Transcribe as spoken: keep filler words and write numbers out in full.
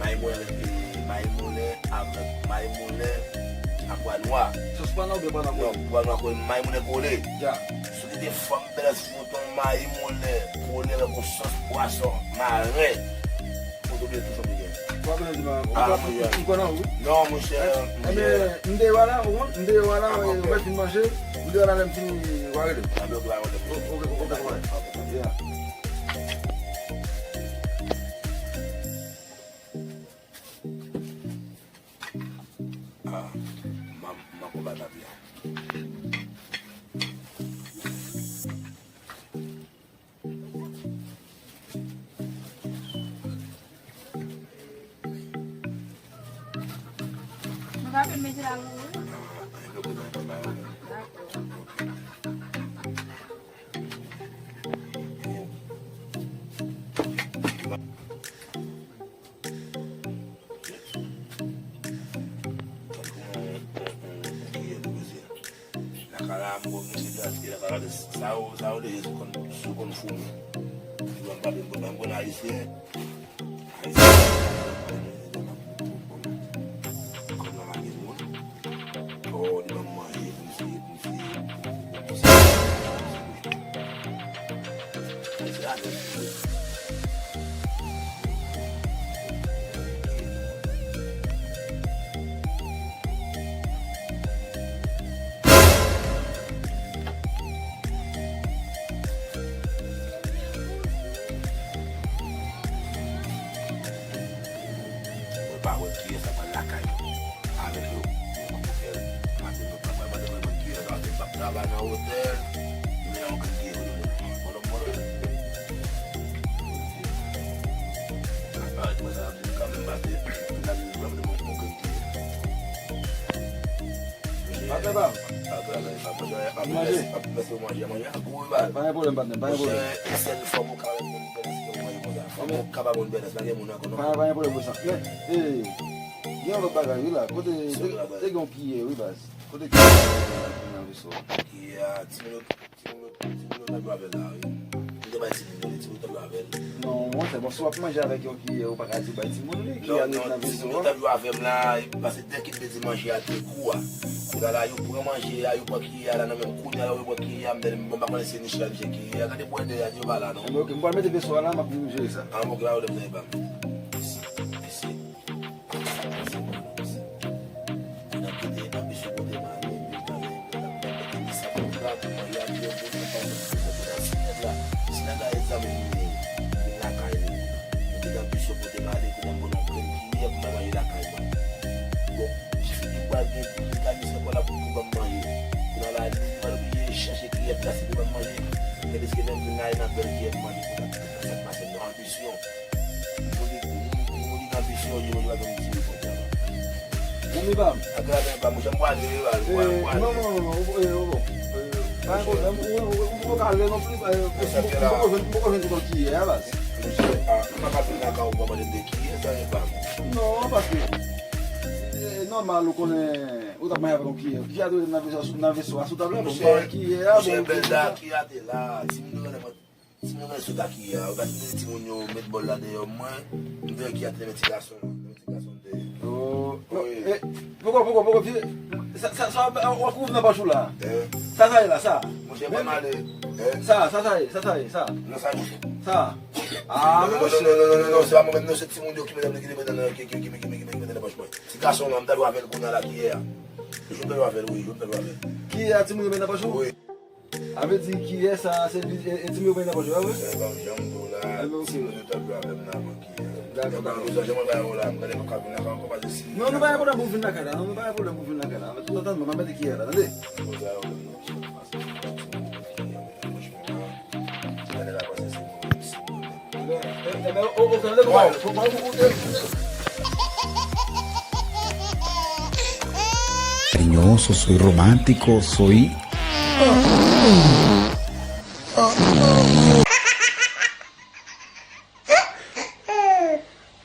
Mayi moulen avèk, e, mayi moulen avèk mayi moulen ak pwa nwa. Sòs pwa nwa oubyen pwa nwa kole? Non, pwa nwa kole, mayi moulen kole. Ya. Si w kite fanm bèl fouton mayi moulen kole avèk yon sòs pwason maren. Ou te bliye tou chanpinyon. Pwoblèm di mwen. Ah, monchè. M konnen wi. Non, monchè. Ebyen, m deyò a la, ou konn, m deyò a la, ou mèt fin manje, m deyò a la, lè m fini, w a rele. Ah, ben, ok, ok, ok, ok. Ya. Ah, m ap, m ap konbat avyon. Nou pa vle mete la pou ou? Dakò. Lakay la, m wè misye te achte lakay la, sa yo, sa yo deje sou konn, sou konn foumi. Li ban m pale, m konn, m konn ayisyen. Ayisyen, kòm nan lage moun. Oh, li ban m manje, misye, misye, misye. Mwen kiyès sa pral lakay mwen. Avèk yo, mwen koupe fè l. Maten mwen pa pral mande mwen mwen kiyès sa te p ap travay nan otèl. Mwen nan yon kiyès mwen mwen. Mwen mwen. Sa parèt mwen sa ap di kanmenm maten. Mwen ta di mwen mwen mwen kiyès. Atè pa m. Atè la, pa manje. Ap manje. Ap manje, manje, manje. Pa gen pwoblèm, patnè, pa gen pwoblèm. Monchè, sèl fanm ou ka wè moun bèl, se yon manje konsa. Fanm ou ka ba moun bèl, pa gen moun ankò non. Pa, pa gen pwoblèm pou sa. Men, e, gen yon lòt bagay, wi, la. Kote, te, te gen yon kiyè, wi, baz. Kote kiyè nan veso a? Kiyè a, ti minit. Timoun yo, timoun yo t ap jwe avè l la, wi. M te bay timoun yo li, timoun yo t ap jwe avè l. Non, monchè, bon, si w ap manje avèk yon kiyè, ou pa ka di w bay timoun li, kiyè a ret nan veso a. Non, non, timoun yo t ap jwe avè m la, paske dèke m te di manje a te gou a. Kounye a la, yo pran manje a, yo pran kiyè a la nan men m. Kounye a la, yo pran kiyè a, m tande m, bon, m pa konnen se nich la misye kiyè a. Gade bwè de a, yo pa la, non. Anben, oke, m pral mete veso a la, m ap vin jere sa. Anben, oke, pa pwoblèm, sa e pa m. Mèsi, mèsi. Mèsi, mèsi. N ap kite anbisyon kote m ale, epi m pale, m ap mete sa pou m la, pou mwen, y ap di yo, pou mwen, pa mwen, pou mwen, pou mwen, si nèg la, si nèg la e zanmi m li ye, vin lakay li. M kite anbisyon kote m ale, kote m konnen yon grenn kiyè pou mwen manje lakay mwen. Bon, figi pral gen, mekanisyen pral ap pou ban m manje. Kounye a la, li pral oblije chache kiyè plase pou ban m manje. Men deske menm vin la, e nan bèl kiyè pou manje, pou sa, sa k pase nan anbisyon. Moun ki, moun, moun ki gen anbisyon, yo, yo pa janm tire kòb la. Ou mi pa m. Atè la, atè la, monchè, m prale, wi, baz, m prale, m prale. Non, non, non, non, ou, ou, ou, ou, pa gen pwoblèm, ou, ou, ou, ou poko ale non plis, ou, ou, ou poko jwenn, ou poko jwenn tout kiyè a, baz. Monchè, a, m pa ka vin lakay ou pou mande m de kiyè, sa e pa m. Non, paske, e, nòmal, ou konnen, ou t ap manje avèk yon kiyè. Kiyè a dwe nan veso, nan veso a, sou tab la, bon, m pa wè kiyè a, bon, monchè, bèl la, kiyè a te la, timoun yo genlè mande. Timoun yo sot ak kiyè a, ou ka tande timoun yo met bòl la dèyè mwen, m te wè kiyè a te nan men ti gason an, nan men ti gason an te. Oh, non, wi. E, poko, poko, poko, vye, sa, sa, sa, w ap, w ap kouvri nan pòch ou la. Eh. Sa, sa ye la, sa. Monchè, ban m ale. Eh. Sa, sa, sa ye, sa, sa ye, sa. Non, sa, monchè. Sa. Ah, non, non, non, monchè. Non, non, non, non, non, se pa mwen menm, non, se timoun yo ki mete, ki mete nan, ki, ki mete nan pòch mwen. Ti gason an, m ta dwe avè l kounye a la kiyè a. Jwenn ta dwe avè l, wi, jwenn ta dwe avè l. Kiyè a timoun yo mete nan pòch ou? Wi. A vle di kiyè sa, se li, e, e timoun yo pran nan pòch yo, a vre? Sa e pa m janm di w la, timoun yo t ap jwe avè m nan avan kiyè. Dakò, dakò. Mwen bezwen janm anba yo la, m gade m ka vin lakay ankò, paske si. Non, nou pa gen pwoblèm pou vin lakay la, non, nou pa gen pwoblèm pou vin lakay la. Toutantan, mwen mete kiyè la, tande. Mwen bezwen avè m nan, paske timoun yo kiyè, mwen franchman, gade la, paske se mwen menm, si mwen menm. Niño, soy romántico, soy.